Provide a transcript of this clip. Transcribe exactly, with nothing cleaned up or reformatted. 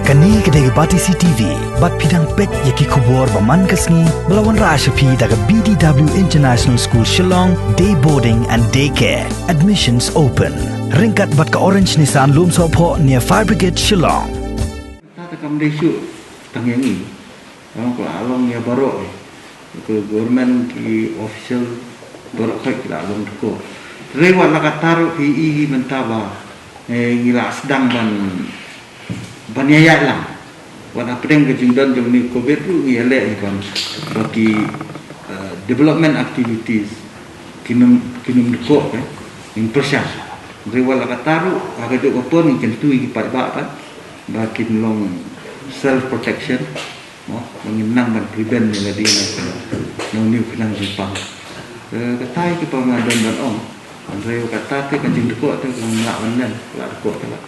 Kane ka dei ka Batesi T V, bad phi dang peit ïa ki khubor ba man ka sngi, ba la wanrah sha phi da ka B D W International School Shillong, Day Boarding and Day Care. Admissions open. Ryngkat bad ka Orange Nissan Lumsohphoh near Fire Brigade Shillong. Ta ta kam dei shuh tang ïa ngi. Ka la long ïa baroh. Ka government, ki official baroh khoit ki la long dkhot. Hynrei wat la katta ruh phi i hi mynta ba, eh, ngi la sdang ban, ban ïaid lang. Wat hapdeng ka jingdon jong une u covid ruh ngi ïaleh hi ban, ba ki, eh, development activities kin ym, kin ym dkhot, eh, ngin pyrshang. Hynrei wat la katta ruh, ha kajuh ka por ngi kyntu ïa ki paidbah pat ba kin long self protection. Mo, ba ngin nang ban prevent ïa lade na, na une u khnang jingpang. Eh, kata hi kaba nga don ban ong. Hynrei kata te ka jingdkhot te ka lah ban len, lah dkhot te lah.